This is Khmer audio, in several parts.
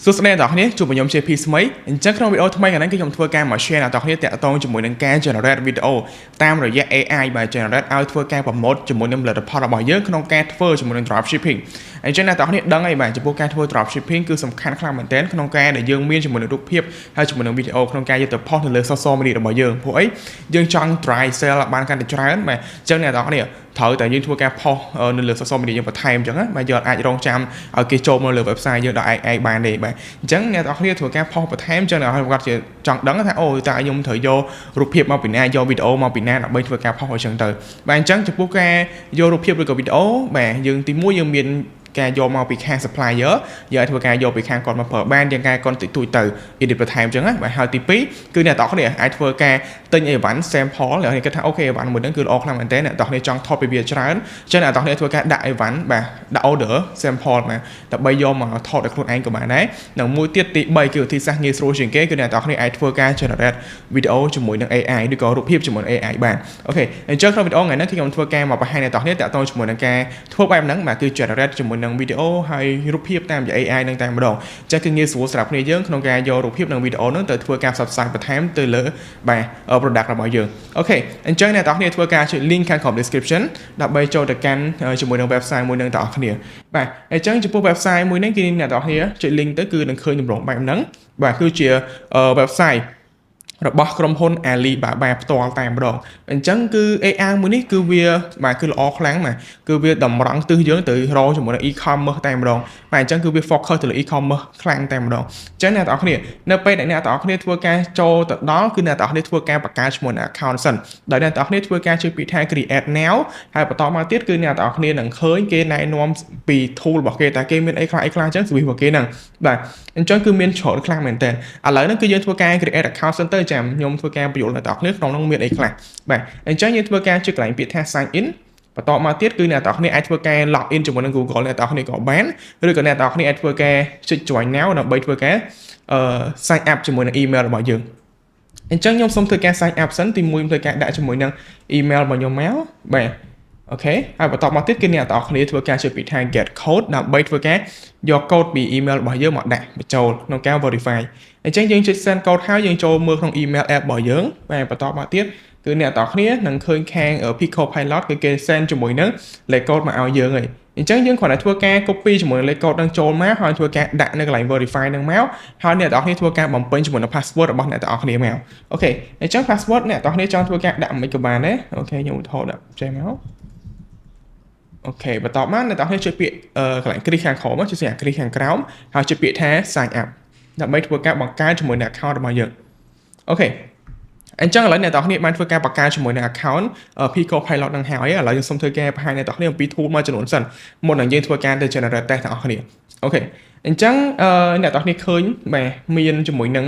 សួស្តីអ្នកទាំងអស់គ្នាជួបខ្ញុំ JP ស្មីអញ្ចឹងក្នុងវីដេអូថ្មីថ្ងៃនេះគឺខ្ញុំធ្វើការមក share អ្នកទាំងអស់គ្នាតាក់ទងជាមួយនឹងការ generate វីដេអូតាមរយៈ AI បាទ generate ឲ្យធ្វើការ promote ជាមួយនឹងផលិតផលរបស់យើងក្នុងការធ្វើជាមួយនឹង drop shipping អញ្ចឹងអ្នកទាំងអស់គ្នាដឹងហើយបាទចំពោះការធ្វើ drop shipping គឺសំខាន់ខ្លាំងមែនទែនក្នុងការដែលយើងមានជាមួយនឹងរូបភាពហើយជាមួយនឹងវីដេអូក្នុងការយកទៅ post នៅលើ social media របស់យើងព្រោះអីយើងចង់ drive sale បានកាន់តែច្រើនបាទអញ្ចឹងអ្នកទាំងអស់គ្នាត្រូវតែយើងធ្វើការ post នៅលើ social media យើងបន្ថែមអញ្ចឹងណាបាទយើងអាចរងចាំឲ្យគេចូលមកលើ website យើងដល់ឯងឯងបានទេបាទអញ្ចឹងអ្នកទាំងអស់គ្នាធ្វើការ post បន្ថែមអញ្ចឹងអ្នកទាំងអស់គ្នាគាត់ជាចង់ដឹងថាអូតើខ្ញុំត្រូវយករូបភាពមកពីណាយកវីដេអូមកពីណាដើម្បីធ្វើការ post អញ្ចឹងទៅបាទអញ្ចឹងចំពោះការយករូបភាពឬក៏វីដេអូបាទយើងទីមួយយើងមានការយកមកពីខាង supplier យើងអាចធ្វើការយកពីខាងគាត់មកប្រើបានយ៉ាងការគាត់តិចតួចទៅ edit បន្ថែមអញ្ចឹងណាបាទហើយទី2គឺអ្នកទាំងអស់គ្នាអាចធ្វើការទិញអីវ៉ាន់ sample អ្នកគ្នាគិតថាOK អីវ៉ាន់មួយហ្នឹងគឺល្អខ្លាំងមែនទែនអ្នកទាំងអស់គ្នាចង់ថតពីវាច្រើនអញ្ចឹងអ្នកទាំងអស់គ្នាធ្វើការដាក់អីវ៉ាន់បាទដាក់ order sample មកដើម្បីយកមកថតឲ្យខ្លួនឯងក៏បានដែរនិងមួយទៀតទី3គឺវិធីសាស្ត្រងាយស្រួលជាងគេគឺអ្នកទាំងអស់គ្នាអាចធ្វើការ generate វីដេអូជាមួយនឹង AI ឬក៏រូបភាពជាមួយនឹង AI បាន OK អញ្ចឹងក្នុងវីដេអូថ្ងៃនេះគឺខ្ញុំធ្វើការមកបង្ហាញអ្នកទាំងអស់គ្នាតាក់ទងជាមួយនឹងការធ្វើបែបហ្នឹងបាទគឺ generate ជាមួយនឹងវីដេអូហើយរូបភាពតាមរយៈ AI នឹងតែម្ដងអញ្ចឹងគឺងាយស្រួលសម្រាប់គ្នាយើងក្នុងការយករូបភាពនិងវីដេអូហ្នឹងទៅធ្វើការផ្សព្វផ្សាយបន្ថែមទៅលើបាទ product របស់យើង OK អញ្ចឹងអ្នកទាំងអស់គ្នាធ្វើការចុច link ខាងក្រោម description ដើម្បីចូលទៅកាន់ជាមួយនឹង website មួយនឹងទាំងអស់គ្នាបាទអញ្ចឹងចំពោះ website មួយហ្នឹងគឺអ្នកទាំងអស់គ្នាចុច link ទៅគឺនឹងឃើញទម្រង់បែបហ្នឹងបាទគឺជា website របស់ក្រុមហ៊ុន Alibaba ផ្ទាល់តែម្ដងអញ្ចឹងគឺ AI មួយនេះគឺវាបាទគឺល្អខ្លាំងបាទគឺវាតម្រង់ទិសយើងទៅរកជាមួយនឹង e-commerce តែម្ដងបាទអញ្ចឹងគឺវា focus ទៅលើ e-commerce ខ្លាំងតែម្ដងអញ្ចឹងអ្នកទាំងអស់គ្នានៅពេលដែលអ្នកទាំងអស់គ្នាធ្វើការចូលទៅដល់គឺអ្នកទាំងអស់គ្នាធ្វើការបង្កើតឈ្មោះ account សិនដោយអ្នកទាំងអស់គ្នាធ្វើការជួយពាក្យថា create now ហើយបន្តមកទៀតគឺអ្នកទាំងអស់គ្នានឹងឃើញគេណែនាំពី tool របស់គេតើគេមានអីខ្លះអីខ្លះអញ្ចឹង service របស់គេហ្នឹងបាទអញ្ចឹងគឺមានច្រើនខ្លាំងមែនទែនឥឡូវហ្នឹងគឺយើងធ្វើការ create account សិនទៅចាំខ្ញុំធ្វើការបញ្យល់អ្នកទាំងអស់គ្នាក្នុងនោះមានអីខ្លះបាទអញ្ចឹងយើងធ្វើការចុចកន្លែងពាក្យថា sign in បន្តមកទៀតគឺអ្នកទាំងអស់គ្នាអាចធ្វើការ log in ជាមួយនឹង Google អ្នកទាំងអស់គ្នាក៏បានឬក៏អ្នកទាំងអស់គ្នាអាចធ្វើការចុច join now ដើម្បីធ្វើការអឺ sign up ជាមួយនឹង email របស់យើងអញ្ចឹងខ្ញុំសូមធ្វើការ sign up សិនទីមួយធ្វើការដាក់ជាមួយនឹង email របស់ខ្ញុំមកបាទ OK ហើយបន្តមកទៀតគឺអ្នកទាំងអស់គ្នាធ្វើការចុចពាក្យថា get code ដើម្បីធ្វើការយក code ពី email របស់យើងមកដាក់បញ្ចូលក្នុងការ verify អញ្ចឹងយើងចុច send code ហើយយើងចូលមើលក្នុង email app របស់យើងបាទបន្តមកទៀតគឺអ្នកទាំងអស់គ្នានឹងឃើញខាង Pico Pilot គឺគេ send ជាមួយនឹងលេខកូដមកឲ្យយើងហើយអញ្ចឹងយើងគ្រាន់តែធ្វើការ copy ជាមួយនឹងលេខកូដនឹងចូលមកហើយធ្វើការដាក់នៅកន្លែង verify នឹងមកហើយអ្នកទាំងអស់គ្នាធ្វើការបំពេញជាមួយនឹង password របស់អ្នកទាំងអស់គ្នាមក OK អញ្ចឹង password អ្នកទាំងអស់គ្នាចង់ធ្វើការដាក់មិនក៏បានដែរ OK ខ្ញុំឧទាហរណ៍ដាក់ចេះមក OK បន្ទាប់មកអ្នកទាំងអស់គ្នាចុចពាក្យកន្លែងគ្រីសខាងក្រោមចុចសញ្ញាគ្រីសខាងក្រោមហើយចុចពាក្យថា sign up ដើម្បីធ្វើការបង្កើតជាមួយនឹង account របស់យើង OK អញ្ចឹងឥឡូវអ្នកទាំងអស់គ្នាបានធ្វើការបង្កើតជាមួយនឹង account Pico Pilot នឹងហើយឥឡូវយើងសូមធ្វើការបង្ហាញអ្នកទាំងអស់គ្នាអំពី tool មួយចំនួនសិនមុននឹងយើងធ្វើការទៅ generate test ទាំងអស់គ្នាOK អញ្ចឹងអ្នកទាំងអស់គ្នាឃើញបាទមានជាមួយនឹង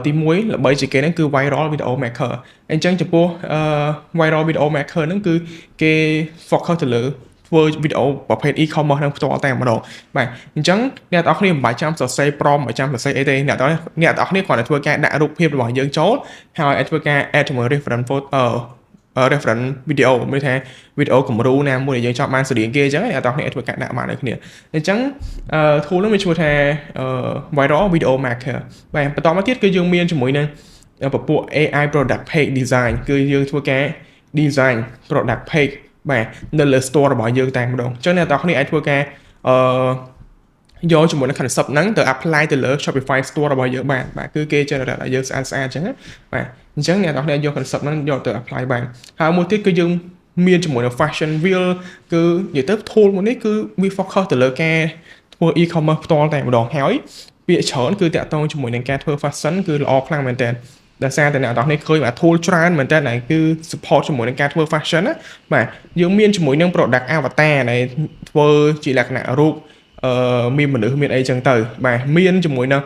ទី1ល្បីជាងគេហ្នឹងគឺ viral video maker អញ្ចឹងចំពោះ viral video maker ហ្នឹងគឺគេ focus ទៅលើធ្វើវីដេអូប្រភេទ e-commerce នឹងផ្ទាល់តែម្ដងបាទអញ្ចឹងអ្នកទាំងអស់គ្នាមិនបាច់ចាំសរសេរ prompt មិនចាំសរសេរអីទេអ្នកទាំងអស់គ្នាគ្រាន់តែធ្វើការដាក់រូបភាពរបស់យើងចូលហើយអាចធ្វើការ add ជាមួយ reference photo reference video មានថាវីដេអូគំរូណាមួយដែលយើងចង់បានស្រដៀងគេអញ្ចឹងអ្នកទាំងអស់គ្នាអាចធ្វើការដាក់បានដូចគ្នាអញ្ចឹងអឺ tool នោះមានឈ្មោះថា viral video maker បាទបន្តមកទៀតគឺយើងមានជាមួយនឹងពពួក AI product page design គឺយើងធ្វើការ design product page បាទនៅលើ store របស់យើងតែម្ដងអញ្ចឹងអ្នកទាំងអស់គ្នាអាចធ្វើការអឺយកជាមួយនឹង concept ហ្នឹងទៅ apply ទៅលើ Shopify store របស់យើងបានបាទគឺគេ generate ឲ្យយើងស្អាតស្អាតអញ្ចឹងណាបាទអញ្ចឹងអ្នកទាំងអស់គ្នាយក concept ហ្នឹងយកទៅ apply បានហើយមួយទៀតគឺយើងមានជាមួយនឹង fashion wheel គឺនិយាយទៅ tool មួយនេះគឺវា focus ទៅលើការធ្វើ e-commerce ផ្ទាល់តែម្ដងហើយពាក្យច្រើនគឺតាក់ទងជាមួយនឹងការធ្វើ fashion គឺល្អខ្លាំងមែនទែនដោយសារតែអ្នកទាំងអស់គ្នាឃើញបាទ tool ច្រើនមែនតើដែលគឺ support ជាមួយនឹងការធ្វើ fashion ណាបាទយើងមានជាមួយនឹង product avatar ដែលធ្វើជាលក្ខណៈរូបអឺមានមនុស្សមានអីចឹងទៅបាទមានជាមួយនឹង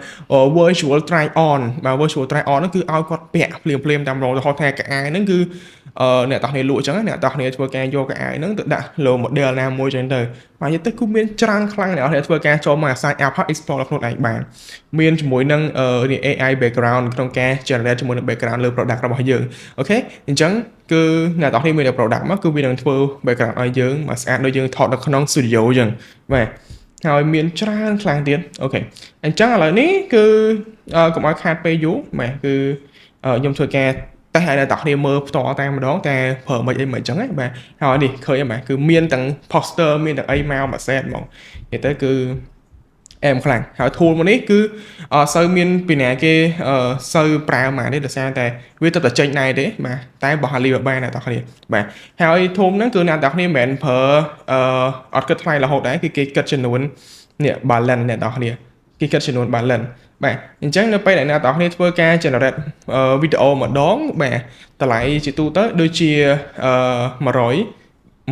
virtual try on បាទ virtual try on ហ្នឹងគឺឲ្យគាត់ពាក់ភ្លាមភ្លាមតាមរងទៅហៅថាខោអាវហ្នឹងគឺអឺអ្នកទាំងគ្នាលក់ចឹងអ្នកទាំងគ្នាធ្វើការយកខោអាវហ្នឹងទៅដាក់លើ model ណាមួយចឹងទៅបាទនិយាយទៅគឺមានច្រើនខ្លាំងអ្នកនរធ្វើការចូលមក sign up ហើយ explore ខ្លួនឯងបានមានជាមួយនឹងនេះ AI background ក្នុងការ generate ជាមួយនឹង background លើ product របស់យើង OK អញ្ចឹងគឺអ្នកទាំងគ្នាមានតែ product មកគឺវានឹងធ្វើ background ឲ្យយើងមកស្អាតដូចយើងថតនៅក្នុង studio អញ្ចឹងបាទ ហើយមានច្រើនខ្លាំងទៀត OK អញ្ចឹងឥឡូវនេះគឺកុំឲ្យខាតពេលយូរបាទគឺខ្ញុំធ្វើការតេស្តឲ្យអ្នកទាំងគ្នាមើលផ្ទាល់តែម្ដងតែប្រើមិនអីមិនអញ្ចឹងណាបាទហើយនេះឃើញហ្នឹងបាទគឺមានទាំង poster មានទាំងអីមកមួយ set ហ្មងនិយាយទៅគឺអែមខ្លាំងហើយ tool មួយនេះគឺអត់សូវមានពីណាគេសូវប្រើមកទេដោយសារតែវាទៅតែចេញដែរទេបាទតែរបស់ Alibaba អ្នកទាំងគ្នាបាទហើយ tool ហ្នឹងគឺអ្នកទាំងគ្នាមិនមែនប្រើអឺអត់គិតថ្លៃរហូតដែរគឺគេគិតចំនួននេះ balance អ្នកទាំងគ្នាគេគិតចំនួន balance បាទអញ្ចឹងនៅពេលដែលអ្នកទាំងគ្នាធ្វើការ generate វីដេអូម្ដងបាទតម្លៃជាទូទៅដូចជាអឺ100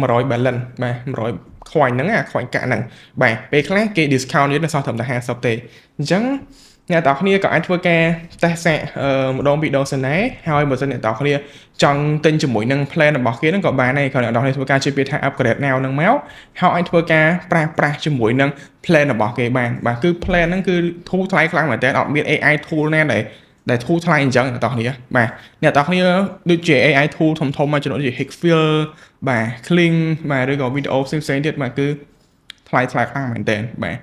100 balance បាទ100 coin ហ្នឹងអា coin កាក់ហ្នឹងបាទពេលខ្លះគេ discount យើងនៅសល់ត្រឹមតែ50ទេអញ្ចឹងអ្នកទាំងគ្នាក៏អាចធ្វើការតេស្តសាកម្ដងពីរដងសិនដែរហើយបើសិនអ្នកទាំងគ្នាចង់ទិញជាមួយនឹង plan របស់គេហ្នឹងក៏បានដែរគ្រាន់អ្នកទាំងគ្នាធ្វើការជួយពាក្យថា upgrade now ហ្នឹងមកហើយអាចធ្វើការប្រាស់ប្រាស់ជាមួយនឹង plan របស់គេបានបាទគឺ plan ហ្នឹងគឺធូរថ្លៃខ្លាំងមែនតើអត់មាន AI tool ណាដែលធូរថ្លៃអញ្ចឹងអ្នកទាំងគ្នាបាទអ្នកទាំងគ្នាដូចជា AI tool ធំធំមួយចំនួនដូចជា Higgsfield បាទ Kling បាទឬក៏វីដេអូផ្សេងៗទៀតបាទគឺថ្លៃថ្លៃខ្លាំងមែនតើបាទ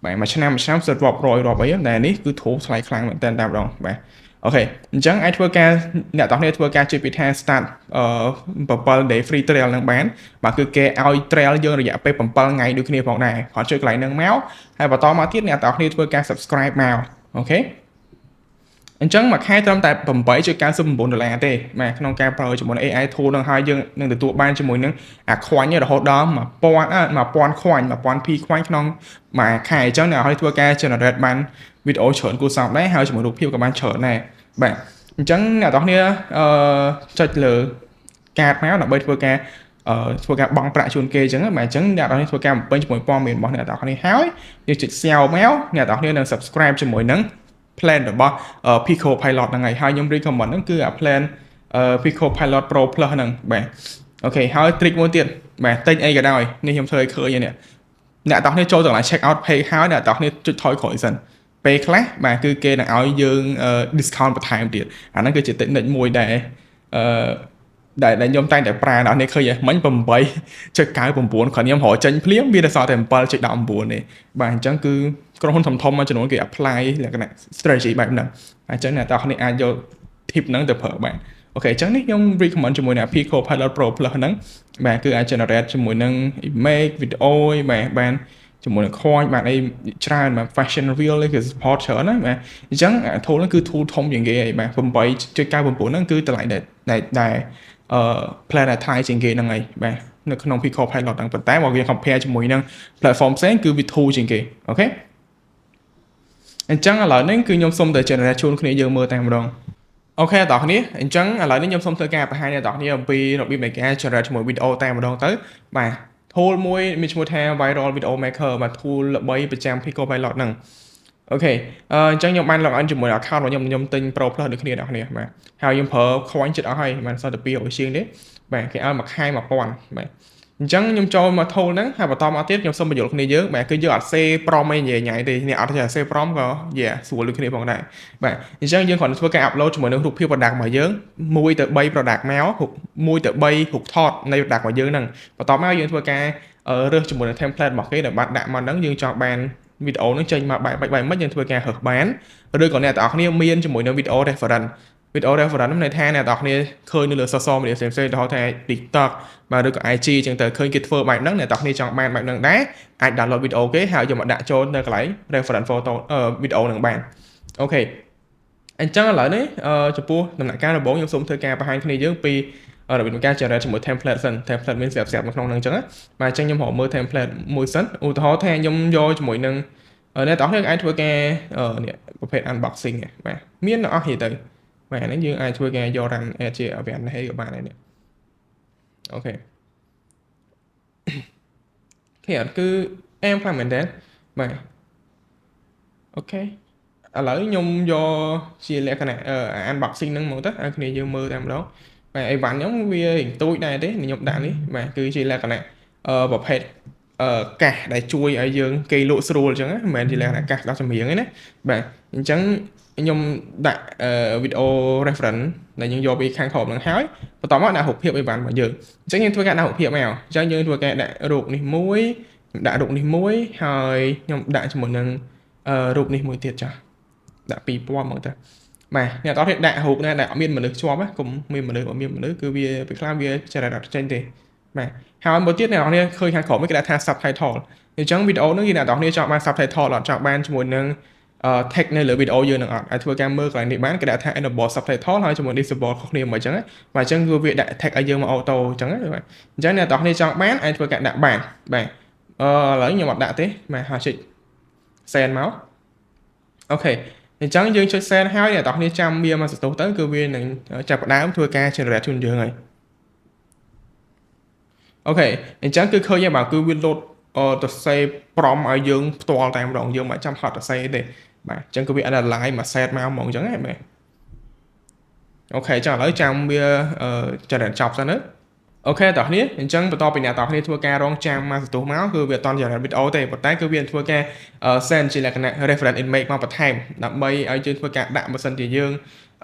បាទមួយឆ្នាំមួយឆ្នាំសិតរាប់រយរាប់អីតែនេះគឺធូរថ្លៃខ្លាំងមែនតើតាមម្ដងបាទ OK អញ្ចឹងអាចធ្វើការអ្នកទាំងគ្នាធ្វើការជួយពីថា start 7 day free trial នឹងបានបាទគឺគេឲ្យ trial យើងរយៈពេល7ថ្ងៃដូចគ្នាផងដែរគ្រាន់ចុចកន្លែងហ្នឹងមកហើយបន្តមកទៀតអ្នកទាំងគ្នាធ្វើការ subscribe មក OK អញ្ចឹងមួយខែត្រឹមតែ8.99ដុល្លារទេបាទក្នុងការប្រើជាមួយនឹង AI tool នឹងហើយយើងនឹងទទួលបានជាមួយនឹងអា coin រហូតដល់1000 1000 coin 1000 P coin ក្នុងមួយខែអញ្ចឹងអ្នកឲ្យធ្វើការ generate បានវីដេអូច្រើនគួរសមដែរហើយជាមួយរូបភាពក៏បានច្រើនដែរបាទអញ្ចឹងអ្នកទាំងគ្នាអឺចុចលើកាតមកដើម្បីធ្វើការអឺធ្វើការបង់ប្រាក់ជូនគេអញ្ចឹងបាទអញ្ចឹងអ្នកទាំងនេះធ្វើការបំពេញជាមួយព័ត៌មានរបស់អ្នកទាំងគ្នាហើយយើងចុច save មកអ្នកទាំងគ្នានឹង subscribe ជាមួយនឹង plan របស់ Pico Pilot ហ្នឹងហើយហើយខ្ញុំ recommend ហ្នឹងគឺអា plan Pico Pilot Pro Plus ហ្នឹងបាទ OK ហើយ trick មួយទៀតបាទទិញអីក៏ដោយនេះខ្ញុំធ្វើឲ្យឃើញនេះអ្នកទាំងគ្នាចូលទៅកន្លែង check out page ហើយអ្នកទាំងគ្នាចុចថយក្រោយសិនពេលខ្លះបាទគឺគេនឹងឲ្យយើង discount បន្ថែមទៀតអាហ្នឹងគឺជា technique មួយដែលអឺដែលដែលខ្ញុំតែងតែប្រើដល់នេះឃើញមិញ8.99គ្រាន់ខ្ញុំរកចេញភ្លាមវាដល់សល់តែ7.19ទេបាទអញ្ចឹងគឺក្រុមហ៊ុនធំៗមួយចំនួនគេ apply លក្ខណៈ strategy បែបហ្នឹងអញ្ចឹងអ្នកទាំងគ្នាអាចយក tip ហ្នឹងទៅប្រើបាន OK អញ្ចឹងនេះខ្ញុំ recommend ជាមួយនឹង Pico Pilot Pro Plus ហ្នឹងបាទគឺអាច generate ជាមួយនឹង image video បាទបានជាមួយនឹង coin បានអីច្រើនបាទ fashion reel នេះគឺ support ច្រើនណាបាទអញ្ចឹង tool ហ្នឹងគឺ tool ធំជាងគេហើយបាទ8.99ហ្នឹងគឺតម្លៃដែលដែលអឺ plan ដែលថ្លៃជាងគេហ្នឹងហើយបាទនៅក្នុង Pico Pilot ហ្នឹងប៉ុន្តែបើយើង compare ជាមួយនឹង platform ផ្សេងគឺវាធូរជាងគេ OK អញ្ចឹងឥឡូវនេះគឺខ្ញុំសុំតែ generate ជូនគ្នាយើងមើលតែម្ដង OK អ្នកនរគ្នាអញ្ចឹងឥឡូវនេះខ្ញុំសូមធ្វើការបង្ហាញអ្នកនរគ្នាអំពីរបៀបនៃការ generate ជាមួយវីដេអូតែម្ដងទៅបាទ tool មួយមានឈ្មោះថា Viral Video Maker បាទ tool ល្បីប្រចាំ Pico Pilot ហ្នឹង OK អញ្ចឹងខ្ញុំបាន log in ជាមួយ account របស់ខ្ញុំខ្ញុំទិញ Pro Plus ដូចគ្នាអ្នកនរបាទហើយខ្ញុំប្រើ coin ចិត្តអស់ហើយបានសល់តែ200ជាងទេបាទគេឲ្យមួយខែ1000បាទអញ្ចឹងខ្ញុំចូលមក tool ហ្នឹងហើយបន្តមកទៀតខ្ញុំសូមបញ្យល់គ្នាយើងបាទគឺយើងអត់សេ prompt អីនិយាយញ៉ៃទេអ្នកអត់ចេះសេ prompt ក៏យ៉ាស្រួលដូចគ្នាផងដែរបាទអញ្ចឹងយើងគ្រាន់តែធ្វើការ upload ជាមួយនឹងរូបភាព product របស់យើង1ទៅ3 product មក1ទៅ3រូបថតនៃ product របស់យើងហ្នឹងបន្ទាប់មកយើងធ្វើការរើសជាមួយនឹង template របស់គេដែលបានដាក់មកហ្នឹងយើងចង់បានវីដេអូហ្នឹងចេញមកបែបបែបម៉េចយើងធ្វើការរើសបានឬក៏អ្នកទាំងអស់គ្នាមានជាមួយនឹងវីដេអូ reference វីដេអូ reference ហ្នឹងន័យថាអ្នកទាំងអស់គ្នាឃើញនៅលើ social media ផ្សេងៗទៅថា TikTok បាទឬក៏ IG អញ្ចឹងទៅឃើញគេធ្វើបែបហ្នឹងអ្នកទាំងអស់គ្នាចង់បានបែបហ្នឹងដែរអាច download វីដេអូគេហើយយកមកដាក់ចូលនៅកន្លែង reference photo វីដេអូហ្នឹងបាន OK អញ្ចឹងឥឡូវនេះចំពោះដំណាក់កាលដំបូងខ្ញុំសូមធ្វើការបង្ហាញគ្នាយើងពីរបៀបនៃការ generate ជាមួយ template សិន template មានស្រាប់ស្រាប់នៅក្នុងហ្នឹងអញ្ចឹងបាទអញ្ចឹងខ្ញុំរកមើល template មួយសិនឧទាហរណ៍ថាខ្ញុំយកជាមួយនឹងអ្នកទាំងអស់គ្នាអាចធ្វើការនេះប្រភេទ unboxing បាទមានអស់និយាយទៅបាទហ្នឹងយើងអាចធ្វើការយក run ad ជា awareness ក៏បានដែរនេះ OK គេអត់គឺអែមខ្លាំងមែនតើបាទ OK ឥឡូវខ្ញុំយកជាលក្ខណៈ unboxing ហ្នឹងមកទៅឲ្យគ្នាយើងមើលតែម្ដងបាទអីវ៉ាន់ខ្ញុំវារៀងទូចដែរទេខ្ញុំដាក់នេះបាទគឺជាលក្ខណៈអឺប្រភេទអឺកាសដែលជួយឲ្យយើងគេលក់ស្រួលអញ្ចឹងមិនមែនជាលក្ខណៈកាសដោះចម្រៀងទេណាបាទអញ្ចឹងខ្ញុំដាក់វីដេអូ reference ដែលយើងយកពីខាងក្រោមហ្នឹងហើយបន្ទាប់មកដាក់រូបភាពអីវ៉ាន់របស់យើងអញ្ចឹងយើងធ្វើការដាក់រូបភាពមកអញ្ចឹងយើងធ្វើការដាក់រូបនេះមួយ ខ្ញុំដាក់រូបនេះមួយហើយខ្ញុំដាក់ជាមួយនឹងរូបនេះមួយទៀតចាស់ដាក់ពីរពណ៌ហ្មងទៅបាទអ្នកនរគ្នាដាក់រូបណាដែលអត់មានមនុស្សជាប់ណាកុំមានមនុស្សអត់មានមនុស្សគឺវាពេលខ្លះវា generate អត់ចេញទេបាទហើយមួយទៀតអ្នកនរគ្នាឃើញខាងក្រោមនេះគេដាក់ថា subtitle អញ្ចឹងវីដេអូនេះអ្នកនរគ្នាចង់បាន subtitle អត់ចង់បានជាមួយនឹង text នៅលើវីដេអូយើងនឹងអត់អាចធ្វើការមើលកន្លែងនេះបានគេដាក់ថា enable subtitle ហើយជាមួយ disable ខុសគ្នាមកអញ្ចឹងបាទអញ្ចឹងគឺវាដាក់ text ឲ្យយើងមក auto អញ្ចឹងបាទអញ្ចឹងអ្នកនរគ្នាចង់បានអាចធ្វើការដាក់បានបាទអឺឥឡូវខ្ញុំអត់ដាក់ទេបាទហើយចុច send មក OK អញ្ចឹងយើងចុច send ហើយអ្នកនរគ្នាចាំវាមកសន្ទុះទៅគឺវានឹងចាប់ផ្ដើមធ្វើការ generate ជូនយើងហើយ OK អញ្ចឹងគឺឃើញហើយបាទគឺវា load ទៅ save prompt ឲ្យយើងផ្ទាល់តែម្ដងយើងមិនចាំហត់ទៅ save ទេបាទអញ្ចឹងគឺវា analyze មួយ set មកហ្មងអញ្ចឹងណាបាទ OK អញ្ចឹងឥឡូវចាំវា generate ចប់សិនណា OK តោះនេះអញ្ចឹងបន្ទាប់ពីអ្នកតោះគ្នាធ្វើការរងចាំមកសន្ទុះមកគឺវាអត់ត generate វីដេអូទេប៉ុន្តែគឺវាធ្វើការ send ជាលក្ខណៈ reference image មកបន្ថែមដើម្បីឲ្យយើងធ្វើការដាក់បើសិនជាយើង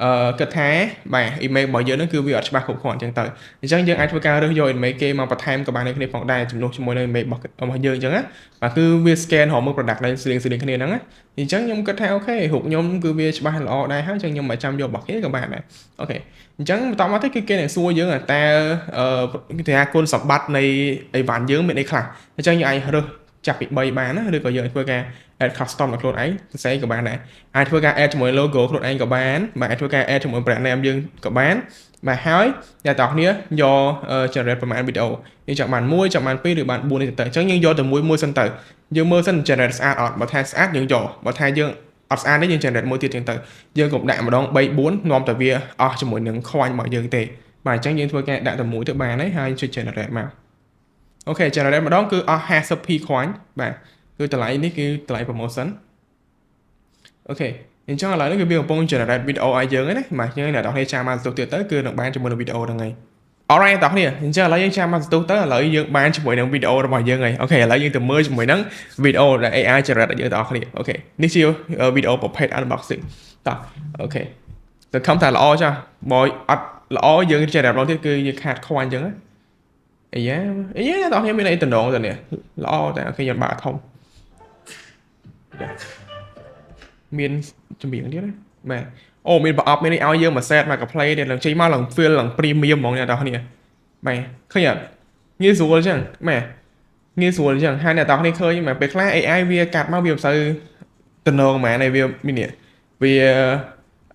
អឺគិតថាបាទ image របស់យើងហ្នឹងគឺវាអត់ច្បាស់គ្រប់គ្រាន់អញ្ចឹងទៅអញ្ចឹងយើងអាចធ្វើការរើសយក image គេមកបន្ថែមក៏បានដូចគ្នាផងដែរជំនួសជាមួយនឹង image របស់យើងអញ្ចឹងណាបាទគឺវា scan រកមើល product ដែលស្រៀងស្រៀងគ្នាហ្នឹងណាអញ្ចឹងខ្ញុំគិតថា OK រូបខ្ញុំគឺវាច្បាស់ល្អដែរហើយអញ្ចឹងខ្ញុំមិនចាំយករបស់គេក៏បានដែរ OK អញ្ចឹងបន្តមកទៅគឺគេនឹងសួរយើងតើអឺគេថាគុណសម្បត្តិនៃអីវ៉ាន់យើងមានអីខ្លះអញ្ចឹងយើងអាចរើសចាប់ពី3បានណាឬក៏យើងអាចធ្វើការ add custom ដល់ខ្លួនឯងសរសេរក៏បានដែរអាចធ្វើការ add ជាមួយ logo ខ្លួនឯងក៏បានបាទអាចធ្វើការ add ជាមួយ brand name យើងក៏បានបាទហើយអ្នកទាំងអស់គ្នាយក generate ប្រហែលវីដេអូយើងចង់បាន1ចង់បាន2ឬបាន4នេះទៅអញ្ចឹងយើងយកតែមួយមួយសិនទៅយើងមើលសិន generate ស្អាតអត់បើថាស្អាតយើងយកបើថាយើងអត់ស្អាតទេយើង generate មួយទៀតចឹងទៅយើងកុំដាក់ម្ដង3 4នាំតែវាអស់ជាមួយនឹង coin របស់យើងទេបាទអញ្ចឹងយើងធ្វើការដាក់តែមួយទៅបានហើយហើយចុច generate មក OK generate ម្ដងគឺអស់ 50p coin បាទគឺតម្លៃនេះគឺតម្លៃ promotion OK អញ្ចឹងឥឡូវនេះគឺវាកំពុង generate វីដេអូឲ្យយើងហើយណាបាទយើងអ្នកនរគ្នាចាំមកសន្ទុះទៀតទៅគឺនឹងបានជាមួយនឹងវីដេអូហ្នឹងហើយ Alright តោះគ្នាអញ្ចឹងឥឡូវយើងចាំមកសន្ទុះទៅឥឡូវយើងបានជាមួយនឹងវីដេអូរបស់យើងហើយ OK ឥឡូវយើងទៅមើលជាមួយនឹងវីដេអូដែល AI generate ឲ្យយើងទាំងអស់គ្នា OK នេះជាវីដេអូប្រភេទ unboxing តោះ OK សង្ឃឹមថាល្អចាស់បើអត់ល្អយើង generate ម្ដងទៀតគឺយើងខាតខ្វាញ់អញ្ចឹងណាអាយ៉ាអាយ៉ាតោះគ្នាមានអីតំណងទៅនេះល្អតែ OK ខ្ញុំបាក់ធំមានចម្រៀងទៀតណាបាទអូមានប្រអប់មាននេះឲ្យយើងមួយ set មកកា play ទៀតឡើងចេញមកឡើង feel ឡើង premium ហ្មងអ្នកនរគ្នាបាទឃើញអត់ងាយស្រួលអញ្ចឹងបាទងាយស្រួលអញ្ចឹងហើយអ្នកនរគ្នាឃើញបាទពេលខ្លះ AI វាកាត់មកវាមិនសូវតំណងហ្មងឯវាមាននេះវា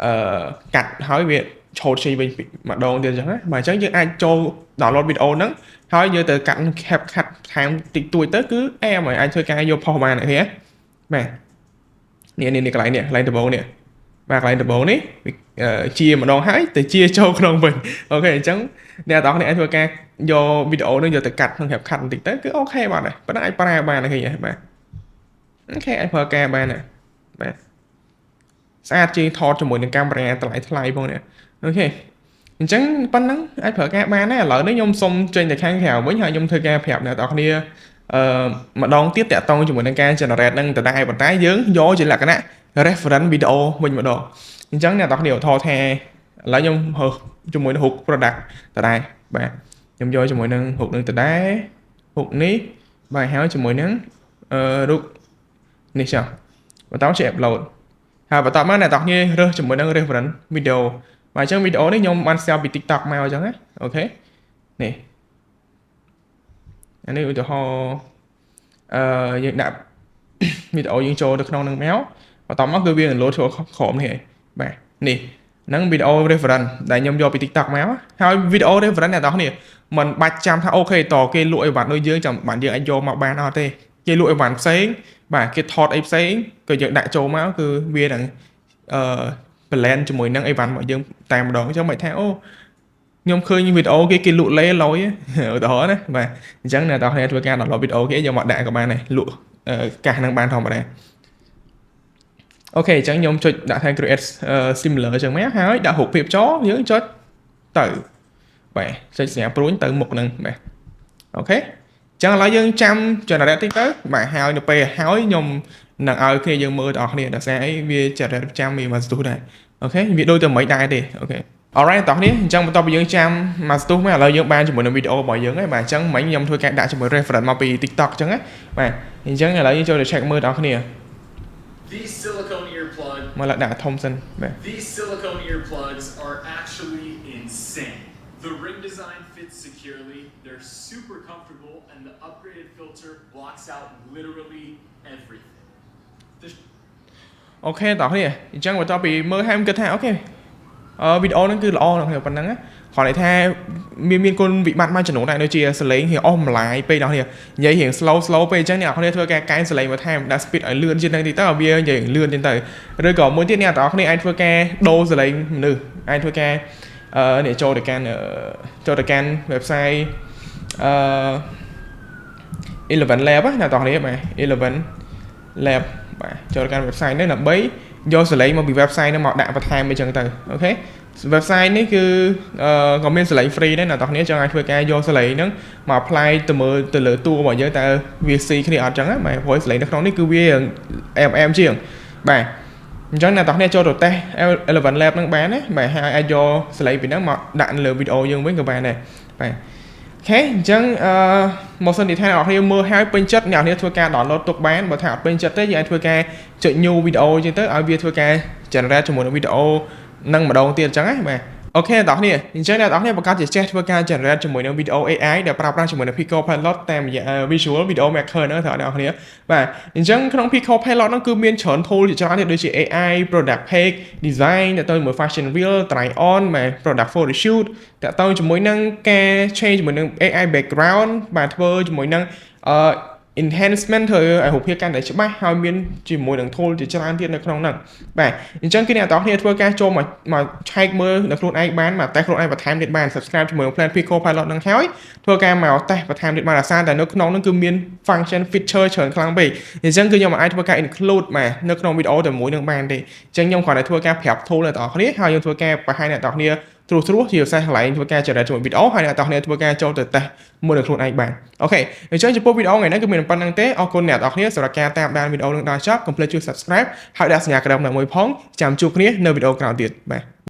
អឺកាត់ហើយវាឆូតចេញវិញម្ដងទៀតអញ្ចឹងណាបាទអញ្ចឹងយើងអាចចូល download វីដេអូហ្នឹងហើយយើងទៅកាត់ CapCut ថែមតិចតួចទៅគឺអែមហើយអាចធ្វើការយកផុសបានឃើញទេបាទនេះនេះកន្លែងនេះកន្លែងដំបូងនេះបាទកន្លែងដំបូងនេះជាម្ដងហើយទៅជាចូលក្នុងវិញ OK អញ្ចឹងអ្នកទាំងអស់គ្នាអាចធ្វើការយកវីដេអូនឹងយកទៅកាត់ក្នុង CapCut បន្តិចទៅគឺ OK បាទដែរប៉ុន្តែអាចប្រើបានឃើញទេបាទ OK អាចប្រើការបានដែរបាទស្អាតជាងថតជាមួយនឹងកាមេរ៉ាតម្លៃថ្លៃផងនេះ OK អញ្ចឹងប៉ុណ្ណឹងអាចប្រើការបានដែរឥឡូវនេះខ្ញុំសុំចេញទៅខាងក្រៅវិញហើយខ្ញុំធ្វើការប្រាប់អ្នកទាំងអស់គ្នាអឺម្ដងទៀតតាក់ទងជាមួយនឹងការ generate នឹងដដែលប៉ុន្តែយើងយកជាលក្ខណៈ reference video វិញម្ដងអញ្ចឹងអ្នកទាំងអស់គ្នាឧទាហរណ៍ថាឥឡូវខ្ញុំរើសជាមួយនឹងរូប product ដដែលបាទខ្ញុំយកជាមួយនឹងរូបនឹងដដែលរូបនេះបាទហើយជាមួយនឹងអឺរូបនេះចុះបន្តជា upload ហើយបន្តមកអ្នកទាំងអស់គ្នារើសជាមួយនឹង reference video បាទអញ្ចឹងវីដេអូនេះខ្ញុំបាន share ពី TikTok មកអញ្ចឹងណា OK នេះអានេះឧទាហរណ៍អឺយើងដាក់វីដេអូយើងចូលទៅក្នុងនឹងមកបន្ទាប់មកគឺវានឹង load ចូលក្រោមនេះហើយបាទនេះហ្នឹងវីដេអូ reference ដែលខ្ញុំយកពី TikTok មកហើយវីដេអូ reference អ្នកនរគ្នាមិនបាច់ចាំថា OK តគេលក់អីវ៉ាន់ដូចយើងចាំបានយើងអាចយកមកបានអត់ទេគេលក់អីវ៉ាន់ផ្សេងបាទគេថតអីផ្សេងក៏យើងដាក់ចូលមកគឺវានឹងអឺ blend ជាមួយនឹងអីវ៉ាន់របស់យើងតែម្ដងអញ្ចឹងមិនថាអូខ្ញុំឃើញវីដេអូគេគេលក់លេលយឧទាហរណ៍ណាបាទអញ្ចឹងអ្នកនរគ្នាធ្វើការ download វីដេអូគេយកមកដាក់ក៏បានដែរលក់កាសនឹងបានធម្មតា OK អញ្ចឹងខ្ញុំចុចដាក់ថា create similar អញ្ចឹងមកហើយដាក់រូបភាពចូលយើងចុចទៅបាទចុចសញ្ញាព្រួញទៅមុខហ្នឹងបាទ OK អញ្ចឹងឥឡូវយើងចាំ generate តិចទៅបាទហើយនៅពេលហើយខ្ញុំនឹងឲ្យគ្នាយើងមើលទាំងអស់គ្នាដោយសារអីវា generate ចាំវាមកស្ទុះដែរ OK វាដូចតែមិនដែរទេ OK Alright តោះនេះអញ្ចឹងបន្ទាប់ពីយើងចាំមកស្ទុះមកឥឡូវយើងបានជាមួយនឹងវីដេអូរបស់យើងហើយបាទអញ្ចឹងមិញខ្ញុំធ្វើការដាក់ជាមួយ reference មកពី TikTok អញ្ចឹងណាបាទអញ្ចឹងឥឡូវយើងចូលទៅ check មើលដល់គ្នា These silicone earplug មកលើដាក់ធំសិនបាទ These silicone earplugs are actually insane. The ring design fits securely, they're super comfortable, and the upgraded filter blocks out literally everything. The OK តោះនេះអញ្ចឹងបន្ទាប់ពីមើលហើយខ្ញុំគិតថា OK អឺវីដេអូហ្នឹងគឺល្អណាស់ប៉ុណ្ណឹងណាគ្រាន់តែថាមានមានគុណវិបត្តិមួយចំនួនដែរដូចជាសលេងរៀងអស់ម្លាយពេកដល់នេះនិយាយរៀង slow slow ពេកអញ្ចឹងអ្នកនរគ្នាធ្វើការកែសលេងបន្ថែមដាក់ speed ឲ្យលឿនជាងហ្នឹងតិចទៅឲ្យវានិយាយលឿនជាងទៅឬក៏មួយទៀតអ្នកនរគ្នាអាចធ្វើការដូរសលេងមនុស្សអាចធ្វើការអឺនេះចូលទៅកាន់ចូលទៅកាន់ website អឺ 11 Lab ណាអ្នកនរគ្នាបាទ11 Lab បាទចូលទៅកាន់ website នេះដើម្បីយកសលេងមកពី website ហ្នឹងមកដាក់បន្ថែមអញ្ចឹងទៅ OK website នេះគឺអឺក៏មានសលេង free ដែរអ្នកនរគ្នាចង់ឲ្យធ្វើការយកសលេងហ្នឹងមក apply ទៅមើលទៅលើតួរបស់យើងតើវាស៊ីគ្នាអត់ចឹងណាបាទព្រោះសលេងនៅក្នុងនេះគឺវា MM ជាងបាទអញ្ចឹងអ្នកនរគ្នាចូលទៅតេស្ត11 Lab ហ្នឹងបានណាបាទហើយអាចយកសលេងពីហ្នឹងមកដាក់នៅលើវីដេអូយើងវិញក៏បានដែរបាទ OK អញ្ចឹងអឺមកសិនទីថាអ្នកនរគ្នាមើលហើយពេញចិត្តអ្នកនរគ្នាធ្វើការ download ទុកបានបើថាអត់ពេញចិត្តទេយើងអាចធ្វើការចុច new video អញ្ចឹងទៅឲ្យវាធ្វើការ generate ជាមួយនឹងវីដេអូនឹងម្ដងទៀតអញ្ចឹងណាបាទ OK អ្នកនរគ្នាអញ្ចឹងអ្នកនរគ្នាប្រកាសជាចេះធ្វើការ generate ជាមួយនឹងវីដេអូ AI ដែលប្រើប្រាស់ជាមួយនឹង Pico Pilot តាមរយៈ Visual Video Maker ហ្នឹងត្រូវអ្នកនរគ្នាបាទអញ្ចឹងក្នុង Pico Pilot ហ្នឹងគឺមានច្រើន tool ជាច្រើនទៀតដូចជា AI product page design ទៅជាមួយ fashion reel try on បាទ product photo shoot តទៅជាមួយនឹងការ change ជាមួយនឹង AI background បាទធ្វើជាមួយនឹងអឺ enhancement ធ្វើឲ្យរូបភាពកាន់តែច្បាស់ហើយមានជាមួយនឹង tool ជាច្រើនទៀតនៅក្នុងហ្នឹងបាទអញ្ចឹងគឺអ្នកទាំងអស់គ្នាធ្វើការចូលមកមកឆែកមើលនៅខ្លួនឯងបានមកតេស្តខ្លួនឯងបន្ថែមទៀតបាន subscribe ជាមួយនឹង Plan Pico Pilot ហ្នឹងហើយធ្វើការមកតេស្តបន្ថែមទៀតបានអាសាតែនៅក្នុងហ្នឹងគឺមាន function feature ច្រើនខ្លាំងពេកអញ្ចឹងគឺខ្ញុំអាចធ្វើការ include បាទនៅក្នុងវីដេអូតែមួយនឹងបានទេអញ្ចឹងខ្ញុំគ្រាន់តែធ្វើការប្រាប់ tool អ្នកទាំងអស់គ្នាហើយខ្ញុំធ្វើការបង្ហាញអ្នកទាំងអស់គ្នាត្រួសត្រាសជាពិសេសកន្លែងធ្វើការ generate ជាមួយវីដេអូហើយអ្នកទាំងអស់គ្នាធ្វើការចូលទៅតេស្តមួយនឹងខ្លួនឯងបាន OK អញ្ចឹងចំពោះវីដេអូថ្ងៃនេះគឺមានប៉ុណ្្នឹងទេអរគុណអ្នកទាំងអស់គ្នាសម្រាប់ការតាមដានវីដេអូនឹងដល់ចប់កុំភ្លេចជួយ subscribe ហើយដាក់សញ្ញាក្រោមនៅមួយផងចាំជួបគ្នានៅវីដេអូក្រោយទៀតបាទ។